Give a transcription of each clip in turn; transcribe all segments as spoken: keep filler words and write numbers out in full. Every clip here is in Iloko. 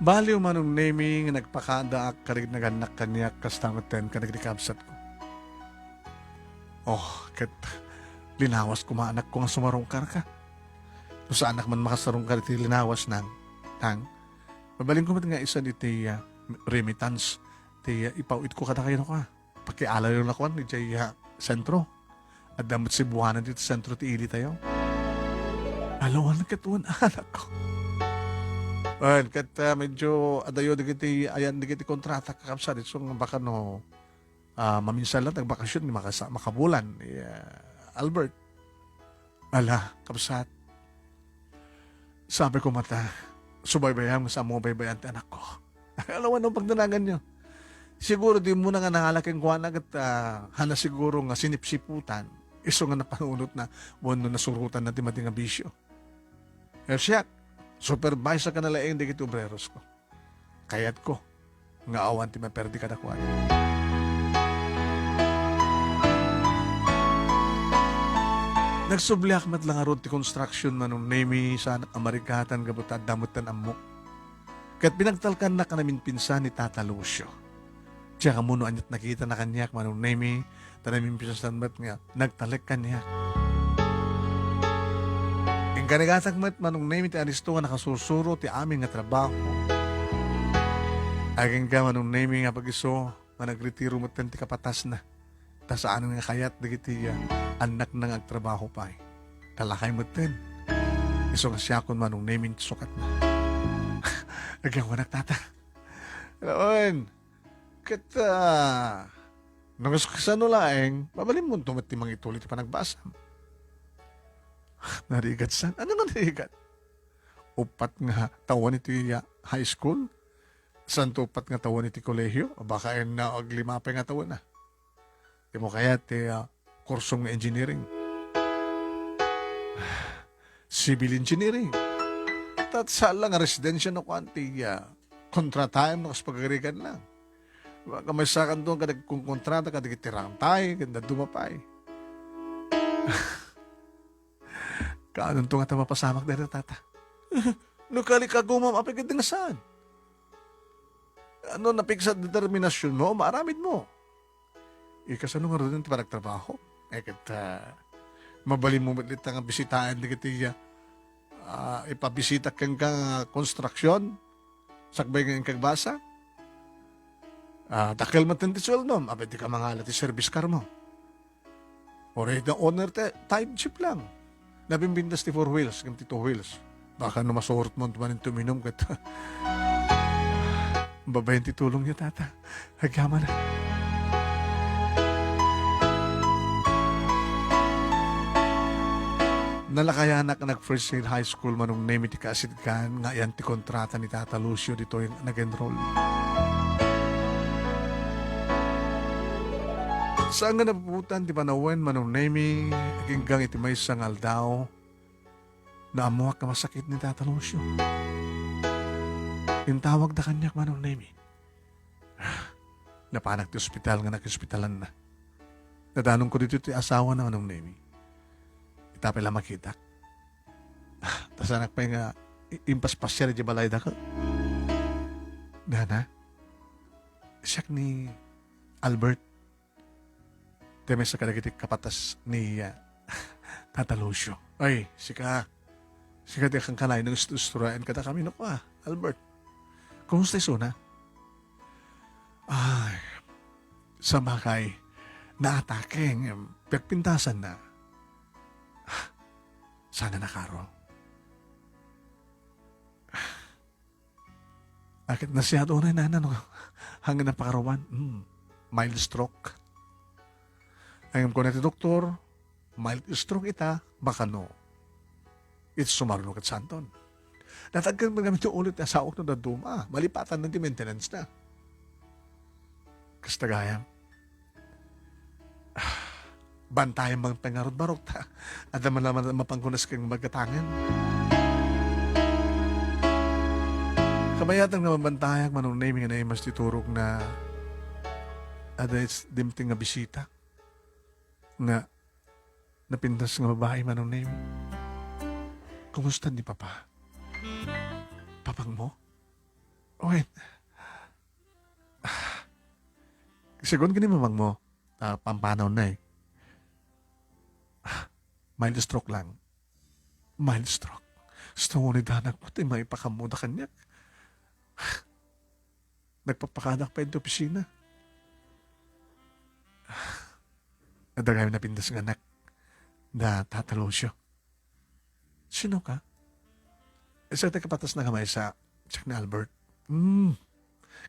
Baliw, Manong Nemi, nga nagpakadaak kadagiti nagannak kaniak, kasta metten kadagiti kabsatko. Oh, ket linawas koma, anakko, nga sumarungkarka. No saanak man makasarungkar iti linawas, Nang, Tang, mabalinko met nga isan iti, ah, remittance ti, ah, ipaw-itko kadakayo, no, ka. Pakialayo lakuan idiay, ah, sentro. Adda met Cebuana ditoy sentro ti ilitayo. Alawan ket wen, anakko. Wen, ket, ah, medyo adayo dagiti ayan dagiti kontrata, kakabsat, isu nga baka no, ah, maminsan lang nagbakasyon, makasa-, makabulan, eh, Albert. Ala, kabsat. Sabi ko met, subaybayam nga saan mo baybayan ti anakko. Alawan no pagdanaganyo. Siguro di mo na nga nangala kenkuana ket, ah, hana siguro nga sinipsiputan. Isu nga napanunotna wenno nasurotanna ti madi nga bisio. Eh, siak, supervise ka na laeng dagiti obreros ko. Kayatko nga awan ti maperdi kadakuada. Nagsubliak met la ngarud ti construction, Manong Nemi, saan a marigatan gapu ta adda metten ammok. Ket pinagtalkannak a naminpinsan ni Tata Lucio. Diak ammo no aniat nakitana kaniak, Manong Nemi, ta naminpinsan met nga nagtalek kaniak. Inkarigatak met, Manong Nemi, ti anisto nga nakasursuro ti amin nga trabaho. Agingga, Manong Nemi, nga pag-isu nga nagretiro metten ti kapatasna. Ta saan nga kayat dagiti, ah, annakna nga agtrabaho pay. Talakay metten. Isu nga siakon, Manong Nemi, ti sukatna. Agyawanak, Tata. Lawen. Ket, ah, no kas-, kasano laeng, mabalinmonto met ti mangituli ti panagbasam. Narigat san? Ano nga narigat? Uppat nga tawen iti, ah, high school? Santo uppat nga tawen iti kolehiyo? Baka enna aglima pay nga tawen, ah. Di mo kayat ti, ah, kurso nga engineering. Civil engineering. Tat saan lang nga residensya no kuan ti, ah, kontrataem no kas pagarigan lang. Kamaysakanto nga nagkonkontrata kadagiti rantay, ken dadduma pay. Kaanonto nga ta mapasamak dayta, Tata? No kalikagumam, apay ket nga saan? Ano, napiksa determinasyonmo, maaramidmo. Ikasano ngaruden ti panagtrabaho? Eh, ket, ah, mabalinmo met dita nga bisitaen dagiti, ah, ipabisita kenka nga konstruksyon, sakbay nga inka agbasa? Ah, dakkel met ti sueldom, apay dika mangala ti service car mo. Uray da owner ti, ti jeep lang. Nabimbintas ti four wheels, ken ti two wheels. Baka no masurot mo manen ti uminum ket babaen ti tulongyo, Tata. Agyamanak. Nalakayanak a nag-first year high school, Manong Nemi, ti kaasidgan nga ayan ti kontrata ni Tata Lucio ditoy nag-enroll. Saan nga napuputan ti panawen, Manong Nemi, agingga iti maysa nga aldaw, naammoak nga masakit ni Tata Lucio. Intawagda kaniak, Manong Nemi. Napanak ti ospital nga nakiospitalanna. Nadanonko ditoy ti asawana, Manong Nemi. Ita pay la makitak. Ta saanak pay nga i-, impaspasiar idiay balayda ket. Nana, siak ni Albert. Ti maysa kadagiti kapatas ni, ah, Tata Lucio. Ay, sika. Sika ti kankanayon nga istoryaen kadakami, no, ah, Albert. Kumusta isuna? Ay, sabagay, naatake, ngem pagpintasanna. Sana nakaro. Aket nasiat unay, nana, no? Hangin napakaruan. Hmm. Mild stroke. Ngem kuna ti doktor, mild stroke ita, baka no. Iti sumaruno ket santon. Natagken met ngamin ti ulo ti asawak no dadduma. Malipatan na ti maintenance na. Kasta gayam. Bantayam man pay ngarud, barok ta. Adda man laman mapankunas ken magatangen. Kabayatan nga mabantayak, Manong Nemi, nga naimas ti turog na adda its dimteng nga bisita. Nga napintas nga babai, Manong Nemi. Kumusta ni Papa? Papang mo? Ay, segun ken ni mamangmo, ah, pampanaw na eh. Mild stroke lang. Mild stroke. Gusto nga ni danag mo, ti maipakammo da kaniak. Nagpapakanak pa iti opisina. Adda gayam napintas nga anak da Tata Lucio. Sino ka? Isa ti kapatas na kamay sa Chuck ni Albert. Hmm.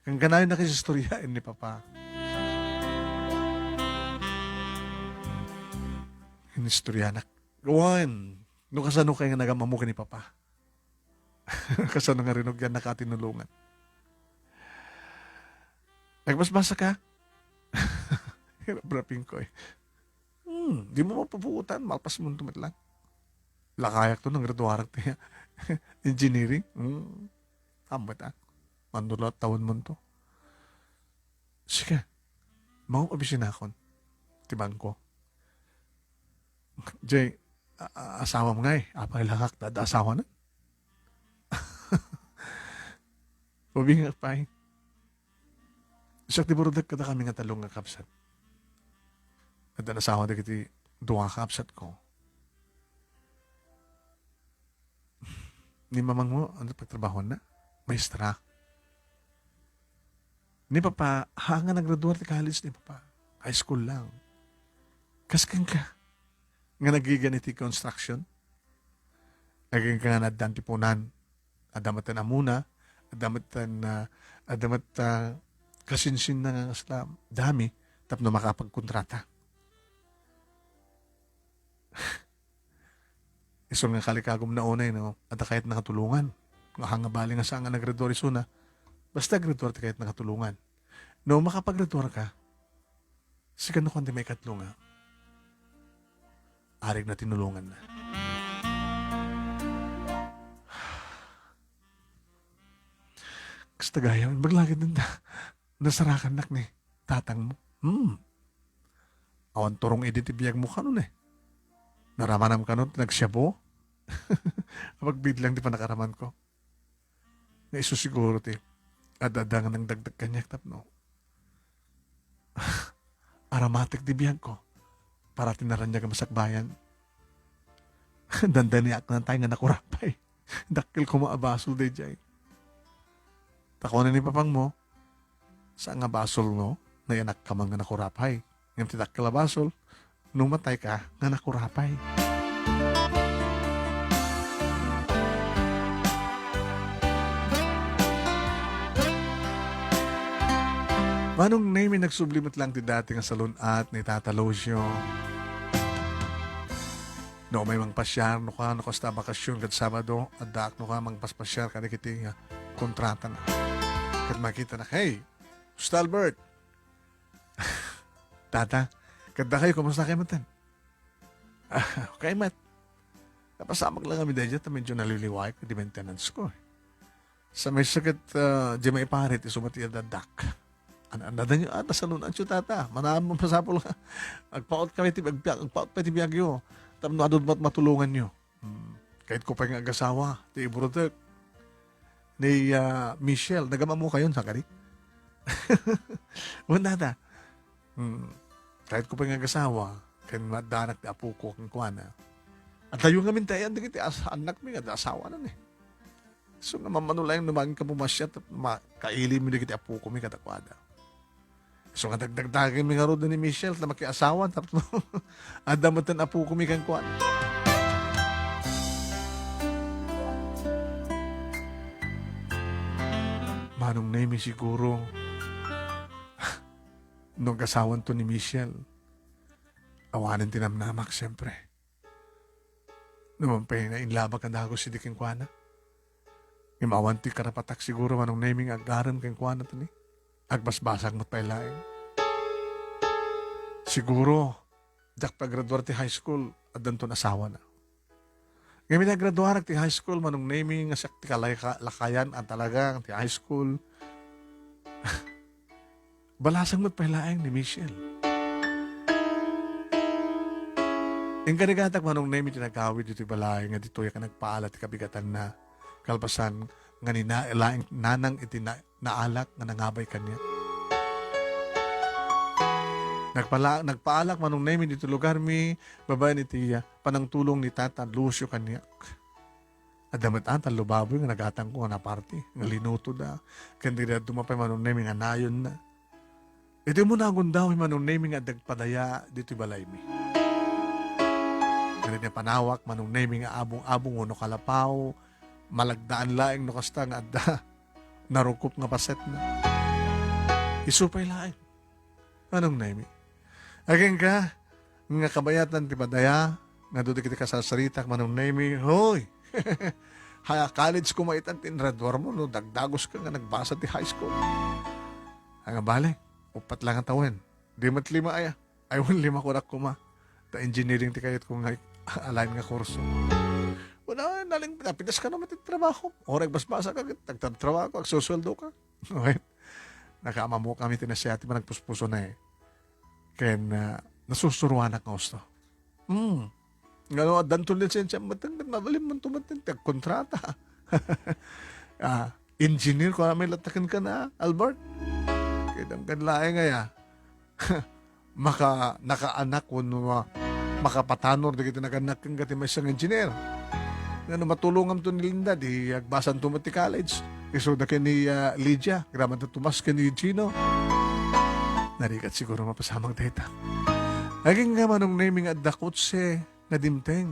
Kangkanayon na kasi istorya ni Papa. Inistoryanak. Gawan, no kasano kay nga nagamamo ken ni Papa? Kasano nga rinugyan na ka tinulungan? Nagbasbasa ka? Hirap raping ko eh. Hmm, di mo mapupuotan, malpas mo ito met lang. Lakayak to nang graduarak ti engineering. Hmm. Tambet ah. Mandulat tawen mo to. Sige. Mao opisinakon. Ti bangko. Jay, a-, a-, asawam ngay, apay lakak, dada asawa na. Ubing nga pay. Siak ti burudek kada kami nga tallo nga kabsat. Adda nasawa dagiti dua nga kabsat ko. Ni mamangmo, ano pagtrabaho na? Maestra. Ni Papa, ha nga naggraduar ti college ni Papa. High school lang. Kas kenka, nga nagigan iti construction. Aginka nga naddan ti punan. Adda met ti amuna, adda met ti, ah, adda met ti, ah, kasinsinna nga kasla dami tapno makapagkontrata. Isu nga kalikagum na unay, no? Adda kayat nakatulungan. Nga hanga bali nga saan nga naggraduar isuna. Basta graduar ti kayat nakatulungan. No, makapaggraduar ka, sika no kuan ti maikatlo nga. Arig na tinulungan na. Kasta gayam, imbag lagi denda. Nasarakannak ni tatang mo. Hmm. Awan turong idi ti biag mo kano ne. Naramanam kano ti nagsiabo? Apagbidlang ti panakaraman ko. Nga isu siguro ti ad-adda nga nangdagdag kaniak tapno aramatek ti biag ko para ti naraniag a masakbayan. Dandaniak natay nga nakurapay. Dakkel koma a basol daydiay. Ta kuna ni papang mo, saan nga basol no, nayanak ka man nga nakurapay. Ngem ti dakkel a basol, no matay ka nga nakurapay. Manong Nemy, nagsubli met lang ti dati nga salun-at ni Tata Lucio. No umay mangpasiar, no ka, no kasta a bakasyon ket Sabado, addaak no ka mangpaspasiar kadagiti nga kontratana. Ket makitanak, "Hey, Usta Albert." "Tata, kadda kayo, kumusta kayo metten?" "Ah, okay met. Napasamak lang kami daydiay ta medyo naliliwayak ti maintenance ko eh. Sa may sakit, ah, di maiparit, isu met ti adaddak." "An-, an-, adayo, ah, nasalun-atyo, tata. Manam-, masapul nga agpaut kami ti, agpiak-, agpaut pay ti biagyo. Tapno adu met matulunganyo." Hmm. Kayat ko pay nga agasawa, ti iburutek. Ni, ah, Michelle, nagamamo kayon, sa kadi? Wen, tata. Hmm. Kayat ko pay nga agasawa, ken maaddanak ti apo ko, kenkuana. Adayo ngamin ti ayan dagiti as-, annak mi nga asawa na ni. So nga mamano laeng no mangin ka pumasyat, ma-, kaili mi dagiti apo ko mi kadakuada. So nga dagdagdagen mi ngarud ni Michelle ta makiasawa tapno adda metten apo ko mi kenkuana. Manong Nemy siguro, no agasawan to ni Michelle, awanen ti namnamak, siyempre. Numan pay nainlabak a dagus idi kenkuana. Ngem awan ti karapatak siguro, Manong Nemy, nga agarem kenkuana tani. Agbasbasak met pay laeng. Siguro, diak pay agraduar ti high school, addanton asawana. Ngem idi agraduarak ti high school, Manong Nemy, nga siak ti kalay-, lakayan a talaga ti high school. Balasang met pay laeng ni Michelle. Inkarigatak, Manong Nemy, ti nagawid iti balay nga ditoy a nagpaala ti kabigatanna. Kalpasan nga ni na-, laeng nanang iti na-, naalak nga nangabay kaniak. Nagpala-, nagpaalak Manong Nemi ditoy lugarmi, babaen iti, ah, panangtulong ni Tata Lucio kaniak. Adda met ata lubabo nga nagatangko nga naparti, nga linutoda. Ken dida dumapay Manong Nemi nga nayonna. Iti umuna a gundaway Manong Nemi nga adda agpadaya ditoy balaymi. Ngem iti panawak Manong Nemi nga abong-abong wenno kalapaw, malagdaan laeng no kasta nga adda narukop nga pasetna. Isu pay laeng. Manong Nemi. Agingga, nga kabayatan ti padaya, nga dudi kiti kasarsaritak, Manong Nemi, hoy! Haya college koma itan ti inraduarmo, no dagdagoska nga nagbasa ti high school. Nga bale, upat lang a tawen. Di met lima aya. Ay, wen lima kunak koma. Ta engineering ti kayatko nga align nga kurso. Wala, naling, napitas ka naman ti trabaho. Oray basbasa ka, nagtatrabaho ka, agsusueldo ka. Okay? Nakaamamo kami ti nasiati, managpuspuso na eh. Ken, ah, nasusuruanak nga usto. Hmm. Ngano, addanto lisensia, mateng, mabalin man tumaten, ti agkontrata. Ah, engineer, kung may lataken ka na, Albert. Kaya kan laeng aya. Maka-, nakaanak wenno ma-, makapatanor dagiti nagannak ken ti maysa nga engineer. Ngano matulonganto ni Linda, di agbasanto met ti college. Isuda ken ni, ah, Lydia, agraman da Tomas ken ni Gino. Narigat siguro mapasamak dayta. Agingga Manong Nemi nga adda kotse nga dimteng.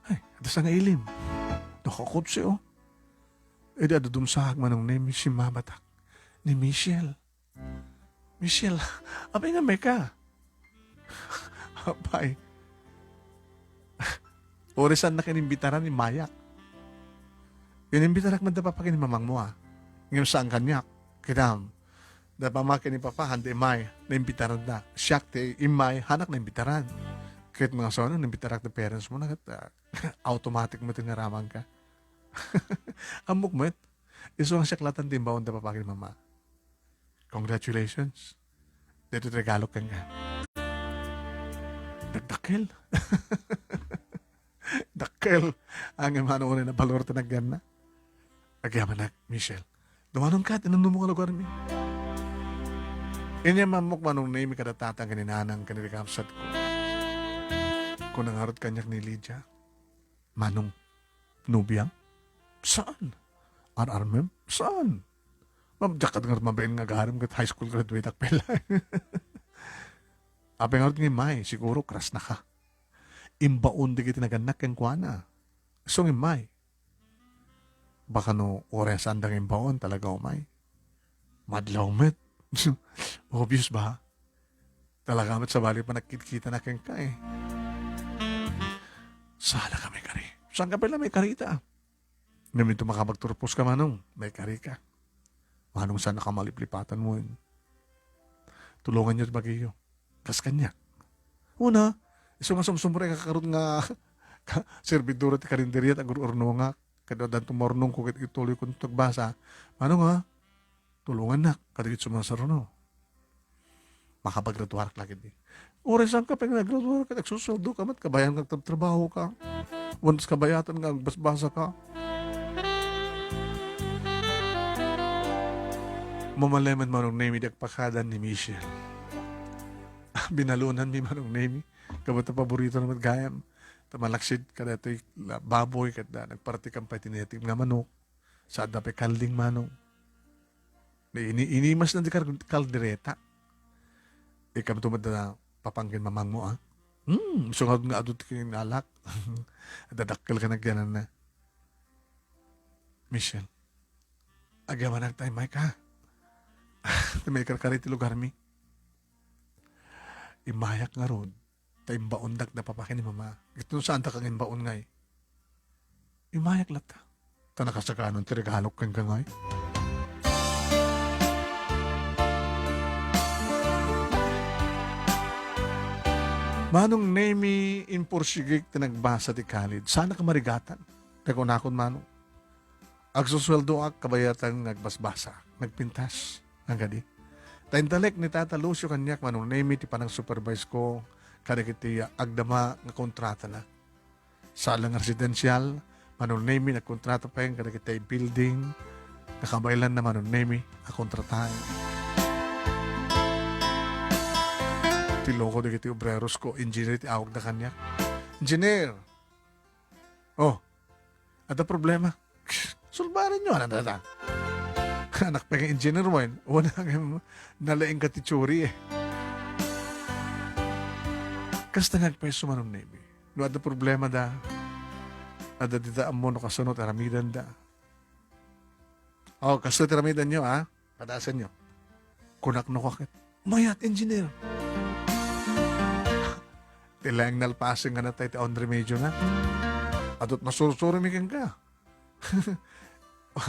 Ay, adda sa nga ilim. Nakakotse, oh. Idi adda dumsaak Manong Nemi, simmabatak ni Michelle. Michelle, apay nga meka? Apay. Uray saannak inimbitaran, immayak. Inimbitarak man da papa ken ni mamangmo, ah. Ngem saan kaniak. Kitam, da pama ken ni papa, handa immay, naimbitaran da. Siak ti immay, hanak naimbitaran. Ket mga sano, naimbitarak ti parents mo na, ket, ah, automatic met nga aramang ka. Ammok met. Isu nga siak latan ti imbaon da papa ken ni mama. Congratulations. Dito regalo ken ka. Nagdakkel. Dakkel. Ang imano ni na balor ti nagganna. Agyamanak, Michelle. Dumanon ka, tinanong mo nga lugar mi. Inya mamok Manong Nemi kada tatang ken ni nanang ken ni kamsat ko. Kung nangarot kaniak ni Lydia. Manong, nobia? Saan? Ar-armem? Saan? Ma'am, diak kad nga mabain nga agarem ket high school graduate ak pay laeng. Apay ngarud nga immay, siguro crush na ka. Imbaon dagiti nagannak kenkuana. Isu nga immay. Baka no oras saan da nga imbaon, talaga umay. Madlaw met. Obvious ba? Talaga met sabali pa nagkitkita na kenka eh. Sana ka may kari. Saan ka pala may karita? Ngamin to makapagturpos ka, Manong. May kari ka. Manong, saan ka maliplipatan mo yun? Tulungan niyo bagiyo. Kas kanya. Una, isu nga sumsumre nga karot nga ka-, servidora ti karinderia, agur-urnongak. Kada dan tumornong ko, ket ituloy ko ito agbasa. Manong, ha? Tulungannak kadagiti sumasaruno. Makapagraduarak la ketdi. Uray saan ka pay nga nagraduar ket agsusueldo ka met, kabayan nga agtrabaho ka. Once kabayatan nga agbasbasa ka. Mamalemen Manong Nemi, di agpakadan ni Michelle. Binalunan mi Manong Nemi. Kabata paborito na met gayam. Ta malaksid kadatoy la-, baboy, kada nagpartikan pay ti native nga manok. Sa adda pay kalding, Manong. Ini-, inimas na di kar-, kaldereta. Ikam tumad na papangkin mamangmo, ah. Hmm, sungad nga adut kin alak. Dadakkel ka nagyanan na. Michelle, agyamanak tayo, Mike, ha? Ti may karkari ti lugar mi. Imayak nga rod. Ta imbaondak da papa ken ni mama. Ket no saan ta kang imbaon ngay? Imayak latta. Ta nakasakanon ti regalok kenka ngay. Manong Nemi, impursigik ti nagbasa ti kalid. Saan ka marigatan? Ti kunakon, Manong. Agsusueldoak kabayatan nga agbasbasa, nagpintas, nga kadi. Ta intalek ni Tata Lucio kaniak Manong Nemi ti panang-supervise ko kadagiti agdama nga kontratana. Saan la nga residential, Manong Nemi nagkontrata pay kadagiti building, Kakabaelanna, Manong Nemi, a kontrataen. Ti loko dagiti obreros ko, engineer ti awagda kaniak. "Engineer! Oh, adda problema." Sulbarenyo, ano, data? Anak pay nga engineer mo, eh. Wala nga nalaing ka ti theory, eh. Kasta nga agpayso, Manong Nemi. No adda problema da, adda dita ammo no kasano ti aramidanda. Oh, kastoy ti aramidanyo, ha? Padasenyo. Kunak no kaket. Mayat, engineer. Ti laeng nalpasen nga natay ti awan remedio na. Adut masursurimi kenka.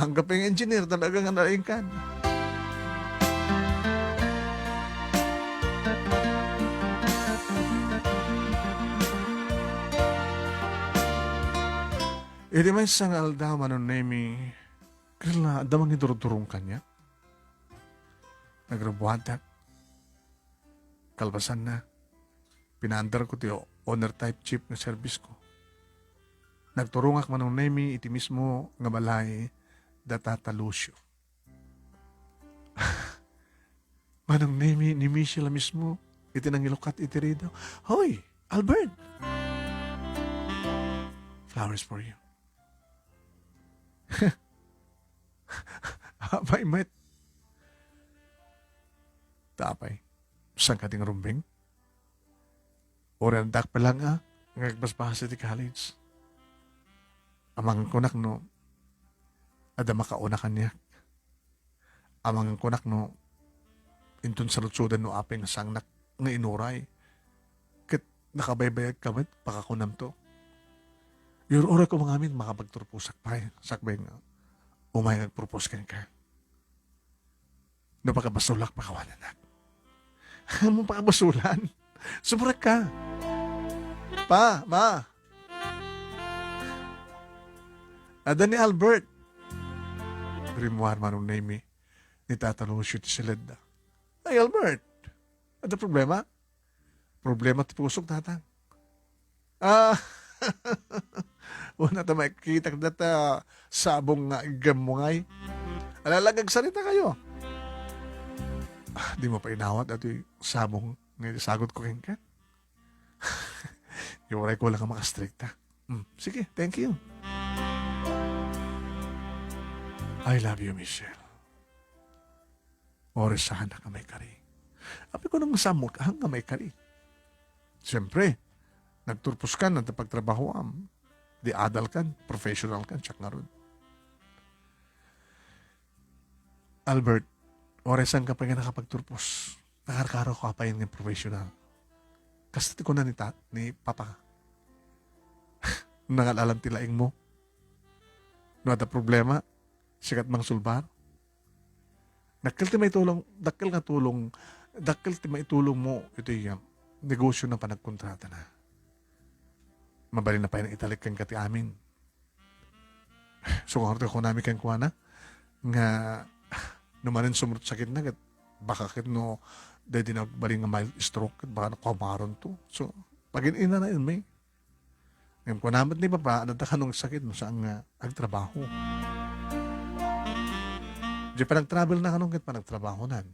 Anggapo nga engineer, talaga nga nalaingkan. Iti maysa nga aldaw, Manong Nemi, kala, adda mangidurudurong kaniak. Nagrubbuadak. Kalpasanna, pinaandarko ti owner type jeep nga service ko. Nagturongak, Manong Nemi, iti mismo nga balay da Tata Lucio. Manong Nemi, ni Michelle mismo iti nangilukat iti ridaw. "Hoy, Albert! Flowers for you." Apay met. Ta apay, saan ka ti nga rumbeng? Uray addak pay laeng nga agbasbasa iti college. Amangan kunak no adda makauna kaniak. Amangan kunak no inton sarudsudan no apay nga sangnak nga inuray. Ket nakabaybayag ka met, pakakunamto. Uray ko mangamin, makapagturposak pay, sakbay nga umay nga agpropose kenka. No pakabasolak, pakawanak. Mo pakabasulan? Sumurekka. Pa, ma. Adda ni Albert. Rimmuar, Manong Nemi, ni Tata Lucio ti siledda. "Ay, Albert, adda problema?" "Problema ti pusok, Tatang." "Ah, una ta makitak data sabong nga iggemmo ngay. Ala lang, agsarita kayo." "Ah, di mo pa inawat atoy sabong nga isagot ko kenka?" "Uray ko lang nga makastrikta." "Hmm, sige, thank you." "I love you, Michelle." Uray saanak nga maikari. Apay ko nang masamok, ah, nga maikari. Siyempre, nagturpos kan, nagpagtrabahoam. Di adal kan, professional kan, siak ngarud. Albert, uray saan ka pay nga nakapagturpos. Nakarkaro ko apay nga professional. Kasta ti kuna ni ta-, ni Papa. Nangalalam ti laing mo. No adda problema, sikat mangsulbar. Dakkel ti maitulong, dakkel nga tulong, dakkel ti maitulong mo iti, ah, negosyo na panagkontratana. Mabalin na pay nga italik kenka ti amin. So, ngarud, kunami kenkuana nga no manen sumrot sakitna, ket baka ket no daydi nagbalin nga mild stroke, ket baka no kumaron to. So, pagin-inanaenmi. Ngem kuna met ni Papa, adda kano nga sakit no saan nga agtrabaho. Di panagtravel na kano ket panagtrabahonan.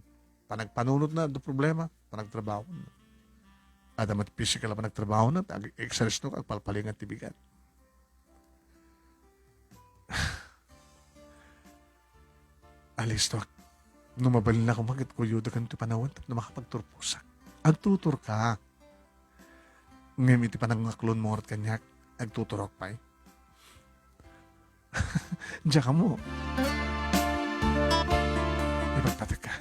Panagpanunot na, adda problema, panagtrabaho. Adda met physical a panagtrabaho na, ag-exercise no, agpalpalingan ti bigat. Alisto ak. No mabalin ako, maket kuyoda kan ti panawen tapno makapagturposak. Agtuturka. Ngem iti panangaklon mo ngarud kaniak, agtuturok pay. Diak ammo. Ipagpatek ka.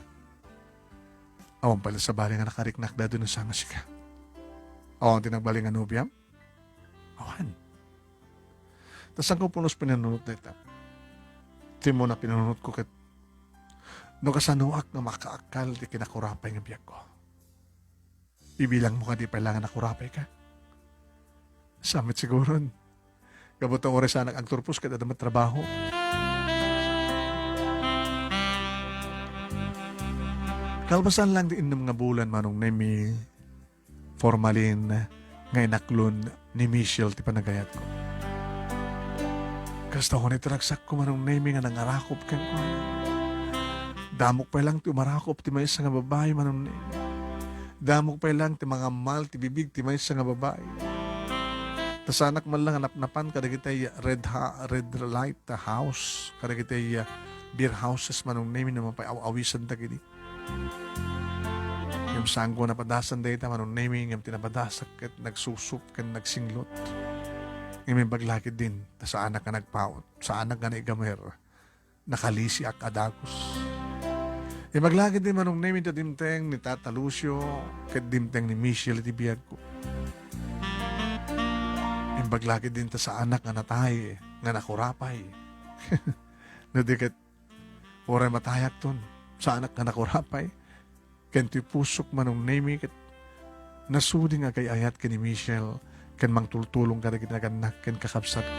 Awan pay la sabali nga nakariknak daytoy no saan nga sika. Awan ti nagbalin nga nobiam? Awan. Ta saan ko pulos pinanunot dayta? Ti umuna pinanunot ko ket no kasanoak nga makaakkal ti kinakurapay nga biagko. Ibilang mo kadi pay la nga nakurapay ka? Saan met siguron. Gapu ta uray saanak agturpos ket adda met trabaho. Kalpasan lang ti innem nga bulan, Manong Nemi, formalin nga inaklon ni Michelle ti panagayatko. Kasta ko ni ti ragsakko, Manong Nemi, nga nangarakop kenkuana. Damok pay lang ti umarakop ti maysa nga babai, Manong Nemi. Damok pay lang ti mangammal ti bibig ti maysa nga babai. Ta saanak man lang a napnapan kadagiti red ha-, red light house, kadagiti, ah, beer houses, Manong Nemi, no mapaaw-awisan dagidi. Ngem saanko a napadasan dayta, Manong Nemi, ngem ti napadasak ket nagsusup ken nagsinglot. Ngem imbag la ketdin, ta saanak nga nagpaut, saanak nga naigamer, nakalisiak a dagus. Imbag la ketdin, Manong Nemi, ta dimteng ni Tata Lucio ket dimteng ni Michelle iti biagko. Imbag la ketdin, ta saanak nga natay, nga nakurapay. No di ket uray matayakton, saanak nga nakurapay. Ken ti pusok, Manong Nemi, ket nasuding agay-ayat ken ni Michelle, ken mangtultulong kadagiti nagannak ken kakabsatko.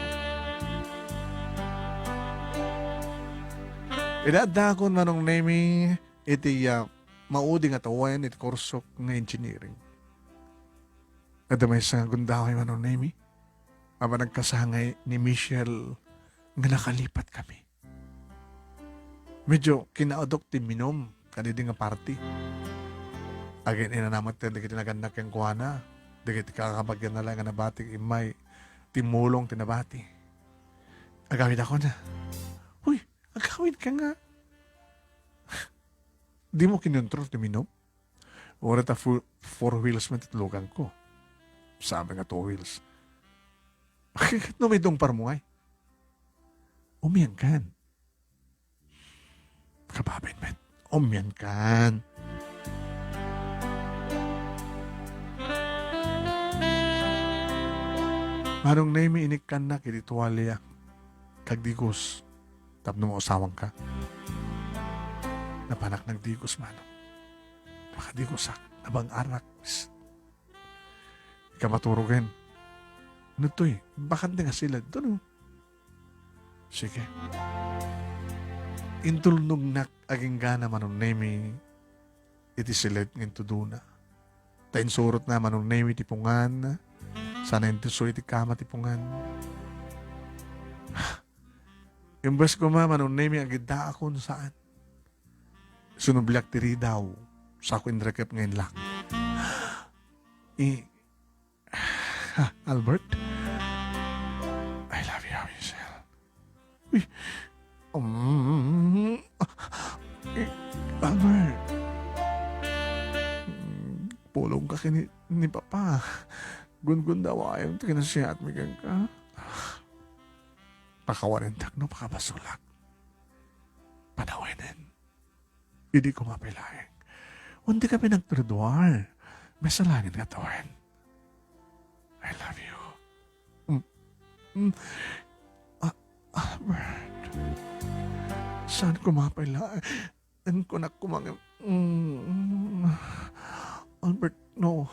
Idi addaakon, Manong Nemi, iti, ah, maudi nga tawen iti kursok nga engineering. Adda maysa nga gundaway, Manong Nemi, a panagkasangay ni Michelle nga nakalipatkami. Medyo kinaudok ti minum kadidi nga party. Agin-inana met dagiti nagannak kenkuana, dagiti kakabagianna laeng nga nabati, immay timmulong ti nabati. Agawidakon. Uy, agawidka nga. Dimo kinontrol ti minum? Uray ta fu-, four wheels man ti tuluganko. Saan nga two wheels? No, may dungparmo ngay. Umiankan. Kababain met. Umiankan. Manong Nemi, inikkannak iti tuwalya. Kagdigos. Tapno mausawangka. Napanak nagdigos, Manong. Makadigusak. Nabang-arak. Ika maturogen. Ano toy? Bakante nga siled. Ano? Sige. Intulnognak aginggana, Manong Nemi, iti siled nga intudona. Ta insurotna, Manong Nemi, ti pungan. Sana intuso iti kama ti pungan. Imbes koma, Manong Nemi, agiddaakon saan. Sinubliak ti ridaw. Sako inrekep nga inlak. I-, Albert? I love you, Michelle. Uy. Um, eh, Albert. Mm, pulongka ken ni, ni Papa. Gungundawayam ti kinasiatmi kenka. Pakawanen tapno makabasolak. Panawenen. Idi koma pay laeng. Dikami nagtraduar. Masalangit nga tawen. I love you. Mm. Mm. Ah, Albert. Saan koma pay laeng? Kunak koma nga, mm, Albert, no.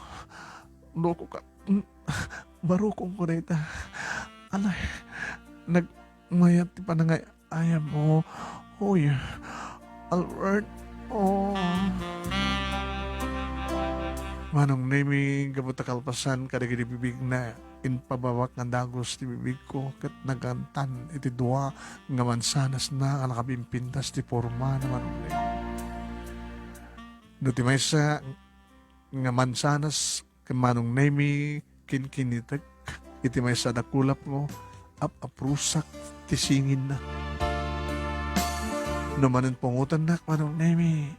Lokoka. Mm. Barukongko dayta. Alay. Nagmayat ti panangay-, Ay, amo. Uy, Albert. Oh. Manong Nemi, gapu ta kalpasan kadagiti bibigna, impababak nga dagus ti bibigko, ket nagantan iti dua nga mansanasna a nakabimpintas ti pormana, Manong Nemi. No ti maysa nga mansanas ken Manong Nemi, kinkinitek iti maysa a dakulapko, ap-aprusak ti singinna. No manen pungotannak, Manong Nemi,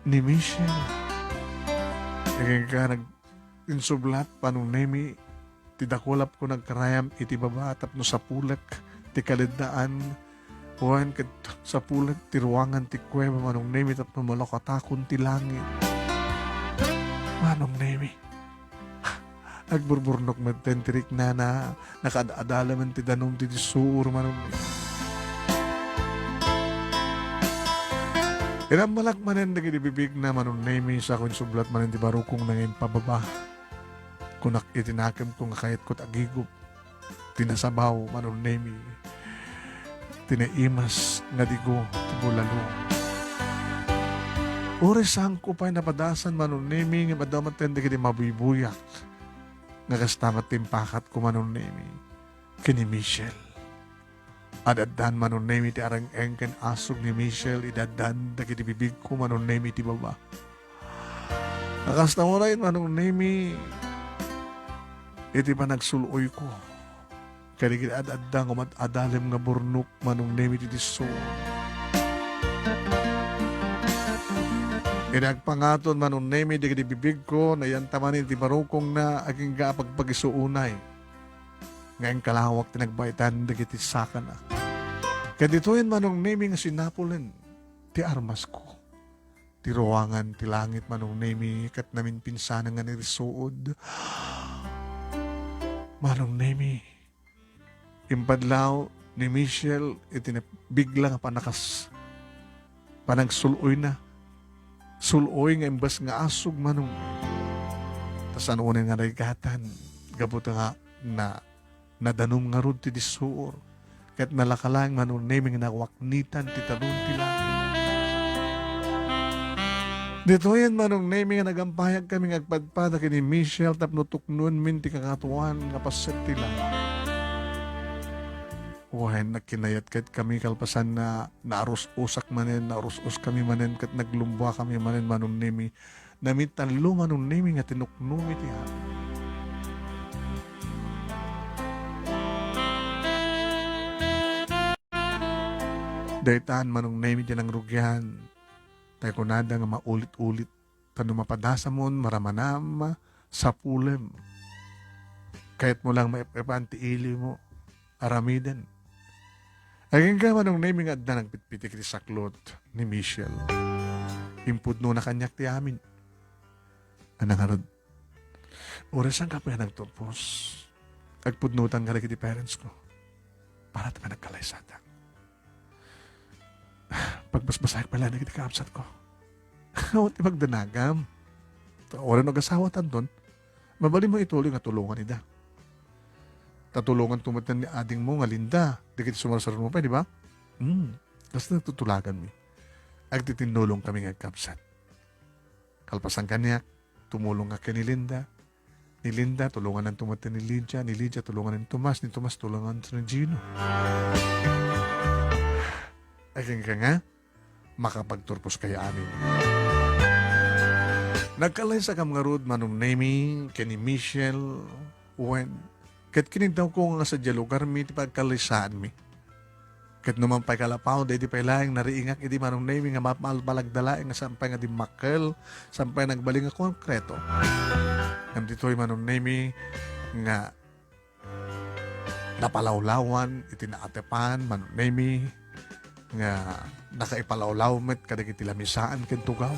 ni Michelle. Agingga nag-insublat, Manong Nemi, ti dakulapko nagkarayam iti baba tapno sapulek ti kaleddaan Wen ket sapulek ti ruangan ti kuweba, Manong Nemi, tapno malakotakon ti langit. Manong Nemi. Agburburnok metten ti riknana, nakaad-adalemen ti danum ti suor, Manong Nemi. Inammalak manen dagiti bibigna, Manong Nemi, sako insublat manen ti barukongna nga impababa. Kunak iti nakemko nga kayatko ti agigup. Ti nasabaw, Manong Nemi. Ti naimas nga digo ti bulalo. Uray saanko pay napadasan, Manong Nemi, ngem adda met dagiti mabuybuyak nga kasta met ti impakatko, Manong Nemi, ken ni Michelle. Ad-addan Manong Nemi ti areng-eng ken asug ni Michelle, idi addan dagiti bibigko Manong Nemi ti baba. Nakasta unay Manong Nemi iti panagsul-oyko. Kadagiti ad-adda nga umad-adalem nga burnok Manong Nemi ti disso. Idi agpangaton Manong Nemi dagiti bibigko, nayantaman iti barukongna agingga a pagpagisu unay nga inkalawak ti nagbaetan dagiti sakana. Ket ditoyen Manong Nemi nga sinapulen ti armasko. Ti ruangan ti langit Manong Nemi ket naminpinsanen nga nirisuod. Manong Nemi, impadlaw ni Michelle iti nabigla nga panakas-, panagsul-oyna. Sul-oy nga imbes nga asug Manong. Ta saan unay nga narigatan gapu ta nga na, nadanum ngarud ti dissuor. Ket nalaka laeng Manong Nemi nga nawaknitan ti talon ti langit. Ditoyen Manong Nemi nga nagampayak kami nga agpadpada ken ni Michelle tapno tuknoenmin ti kakatuan nga paset ti langit. Wen, nagkinayat ket kami kalpasan na naarus-usak manen, naarus-us kami manen ket naglumbua kami manen Manong Nemi. Namitallo Manong Nemi nga tinuknomi ti hapit. Daytan Manong Nemi ti nangrugian. Tay kunada nga maulit-ulit. Ta no mapadasamon, maramanam, sapulem. Kayatmo lang maep-epan ti ilimo. Aramiden. Agingga Manong Nemi nga adda nagpitpitik iti saklot ni Michelle. Impudnona kaniak ti amin. Ania ngarud? Uray saan kappay a nagturpos? Agpudnotan kadagiti parents ko. Para ti panagkalaysatak. Pagbasbasaek pay laeng dagiti kakabsat ko. Awan ti magdanagam. Uray no agasawatanton, mabalinmo ituloy nga tulongan ida. Ta tulonganto met ni adingmo nga Linda, dagiti sumarsaruno pay, di ba? Hmm, kasta nagtutulaganmi. Agtitinnulong kami nga agkabsat. Kalpasan kaniak, tumulong nga ken ni Linda. Ni Linda, tulongananto met ni Lydia. Ni Lydia, tulongan ni Tomas. Ni Tomas, tulongan ni Gino. Agingga nga, makapagturpos kayo amin. Nagkalaysakam ngarud, Manong Nemi, ken ni Michelle, wen, ket kinitawko nga sadiay lugarmi ti pagkalaysaanmi. Ket no man pay kalapaw, daydi pay laeng nariingak idi Manong Nemi nga mapalpalagda laeng nga saan pay nga dimmakkel, saan pay nagbalin nga konkreto. Ngem ditoy Manong Nemi nga napalawlawan iti naatepan, Manong Nemi, nga nakaipalawlaw met kadagiti lamisaan ken tugaw.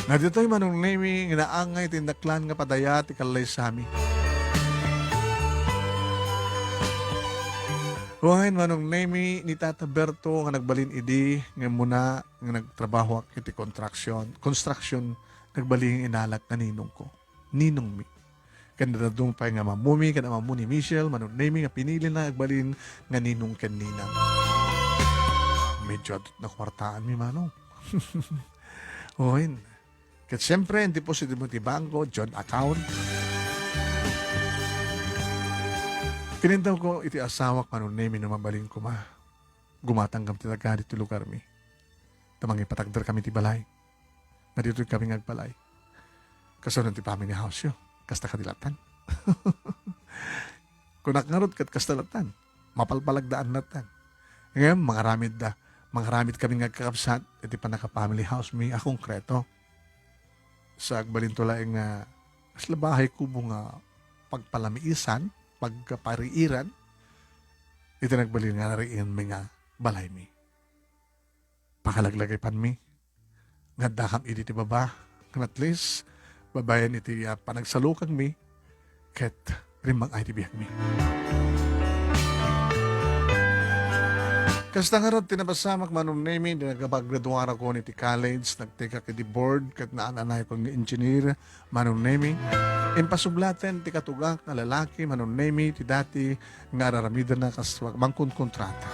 Nga ditoy Manong Nemi nga naangay ti indaklan nga padaya ti kallaysami. Wen Manong Nemi ni Tata Berto nga nagbalin idi nga muna nga nagtrabahoak iti construction, construction, nagbalin nga inalak nga ninongko. Ninongmi. Ken nadadum pay nga ammomi ken ammo ni Michelle, Manong Nemi nga pinilina agbalin nga ninong ken ninang. Medyo adut na kuartaanmi, Manong. Wen. Ket siempre, indepositmo ti bangko, joint account. Kinitawko iti asawak, Manong Nemi, no mabalin koma. Gumatanggam ti daga ditoy lugarmi. Ta mangipatakderkami ti balay. Nga ditoy kami nga agbalay. Kasano ti family house yo? Kasta kadi latan? Kunak ngarud ket kasta latan. Mapalpalagdaan latan. Ngem, mangaramid da. Mangaramid kami nga agkakabsat iti pannaka-family house mi a konkreto. Sa agbalinto laeng nga kasla bahay kubo nga pagpalamiisan, pagpariiran, iti nagbalin nga nariinganmi nga balaymi. Pakalaglagaypanmi nga addakam idi ti baba, ngem at least, babaen iti, ah, panagsalukagmi, ket rimmang-ay ti biagmi. Kasta ngarud ti napasamak, Manong Nemi, di nagpaggraduarakon iti college, nagtekak iti board, ket naan-anayakon nga engineer, Manong Nemi. Impasublaten ti katugak nga lalaki, Manong Nemi, ti dati nga ar-aramidenna kas mangkonkontrata.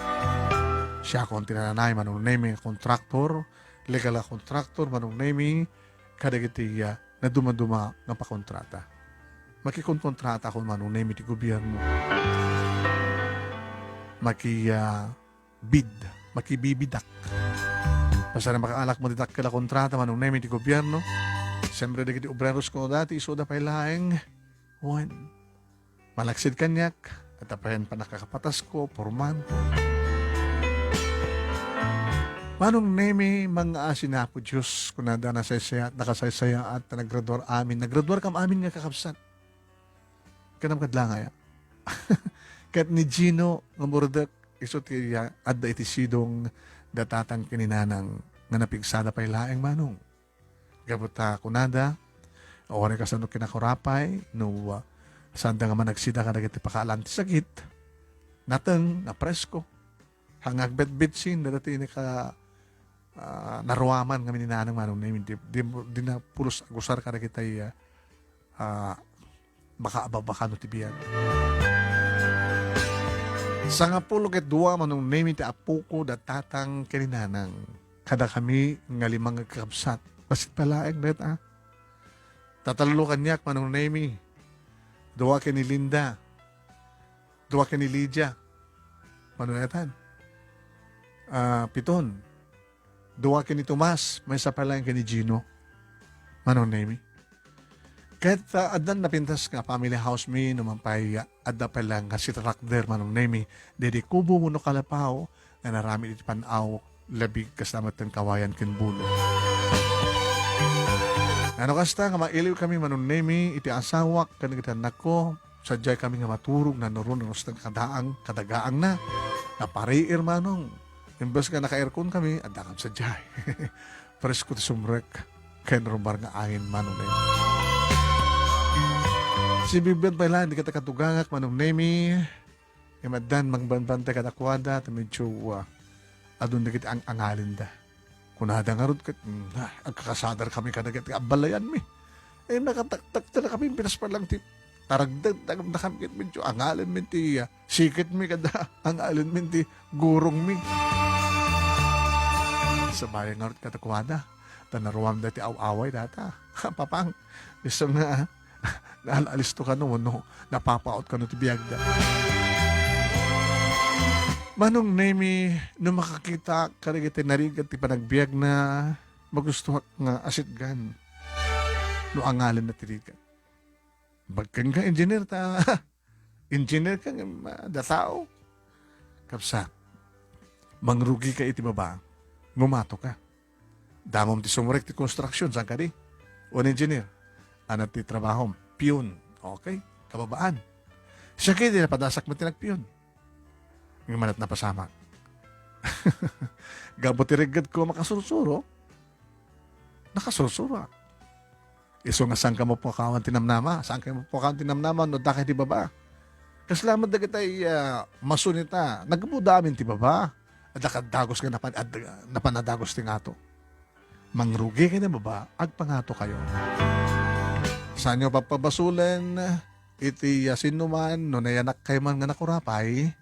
Siakon ti nananay, Manong Nemi, nga kontraktor, legal a kontraktor, Manong Nemi, kadagiti, ah, nadumaduma nga pakontrata. Makikonkontrata ako, Manong Nemi, ti gobierno. maki, ah, bid, makibibidak. Basta no makaalak mo ti dakkel a kontrata, Manong Nemi, ti gobierno. Siyempre, dagiti obreros kuno dati, isuda pay laeng. Wen, malaksid kaniak, adda pay pannakakapatasko, pormanko. Manong Nemi, mangngaasin Apo Dios, kunada, nasaysayaat, nakasaysayaat, ta naggraduar amin. Naggraduar kam amin nga kakabsat. Kanam kadlangaya. Ket ni Gino nga murdek, isu ti, ah, adda iti sidong da tatang ken ni nanang nga napigsada pay laeng, Manong. Gapu ta kunada, uray kasano kinakurapay, no, ah, saanda nga managsida kadagiti pakaalan ti sakit, nateng, napresko. Haan nga agbetbetsin, dagiti naka-, ah, naruaman ngamin ni nanang, Manong Nemi, di, di, di na pulos agusar kadagiti, ah, ah, makaababa kano ti biag. Sangapulo ket dua, Manong Nemi, ti apoko da tatang ken ni nanang. Kadakami nga lima nga kakabsat. Bassit pay laeng dayta. Tatallo kaniak, Manong Nemi. Dua ken ni Linda. Dua ken ni Lydia. Mano daytan? Ah, piton. Dua ken ni Tomas, maysa pay laeng ken ni Gino. Manong Nemi. Ket, ah, addan napintas nga family house mi, no man pay, ah, adda pay laeng nga sitrakder, Manong Nemi. Daydi kubo wenno kalapaw, nga naramid iti pan-aw, labig, kasta met ti kawayan ken bulo. Nano kasta nga mailiw kami, Manong Nemi, iti asawak ken iti annakko, sadiay kami nga maturog, nanurun, nanusteng kadaang, kadagaangna. Napariir, Manong. Imbes nga naka-aircon kami, adda kami sadiay. Presko ti sumrek ken rumbar nga angin, Manong Nemi. Sibibbian pay laeng dagiti katugangak, Manong Nemi. Ngem addan mangbanbantay kadakuada, ta medyo, ah, adun dagiti ang-angalinda. Kunada ngarud ket, mm, ah, agkakasadar kami kadagiti abbalayanmi. Eh, nakataktak ta kami, pinas pa lang ti taragdagdagam da kami ket medyo angalinmi ti, ah, siketmi kada angalinmi ti gurongmi. Sabay ngarud kadakuada, ta naruam da ti aw-away data. Papang, isu nga, naal-alisto kano wenno napapaot kano ti biagda. Manong Nemi, no makakita kadagiti narigat ti panagbiagna, magustuak nga asitgan no angalinna ti rigat. Bagken ka, engineer ta, engineer ka, nga, ah, datao. Kabsat, mangrugika iti baba, ngumato ka. Damom ti sumrek ti construction, saan kadi? Wen engineer. Ano ti trabahom? Pion. Okay. Kababaan. Siak iti napadasak met ti nagpion. Nga manat napasamak. Gapu ti reggetko makasursuro, nakasursuroak. Isu nga saan ka mapakawan ti namnama, saan ka mapakawan ti namnama no adda ka iti baba. Kasla met dagiti, ah, mason ita, nagbuda amin ti baba. Adda kadagos nga napan-, ad-, napanadagus ti ngato. Mangrugi kayo na baba, agpangato kayo. Saanyo papabasolen iti, ah, sinuman no nayanak kayo man nga nakurapay,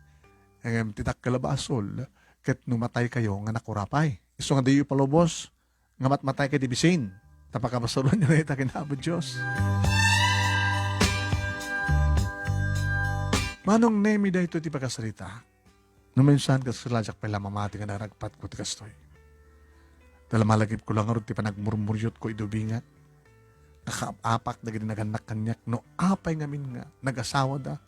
ngem ti dakkel a basol, ket no matay kayo nga nakurapay. Isu nga diyo palubos, nga matmatay ket ibisin, ta pakabasolonyo ita ken Apo Dios. Manong Nemi, daytoy ti pakasarita. No minsan, kasla diak pay la mamati nga naragpatko ti kastoy. Ta la malagipko la ngarud ti panagmurmuryotko idi ubingak. Nakaap-apak dagiti nagannak kaniak no apay ngamin nga nagasawada,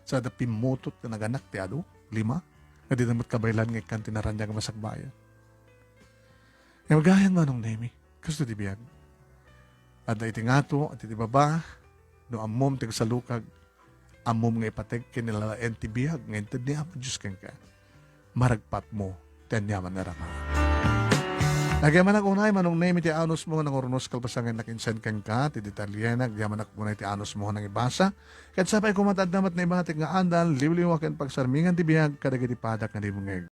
sada pimmutot nga naganak ti adu, lima, nga dida met kabaylan nga ikkan ti naraniag a masakbayan. Ngem gayam, Manong Nemi, kastoy ti biag. Adda iti ngato, adda iti baba, no ammom ti agsalukag, ammom nga ipateg ken ilalaen ti biag nga inted ni Apo Dios kenka. Maragpatmo ti aniaman nga rama. Agyamanak unay, Manong Nemi, ti anusmo nga nangurnos kalpasangan nakinsen kenka, ti detalyena, agyamanak unay ti anusmo nga nangibasa. Ket sapay koma ta adda met naibatik nga adal, liwliwa ken pagsarmingan ti biag kadagiti padak nga dimngeg.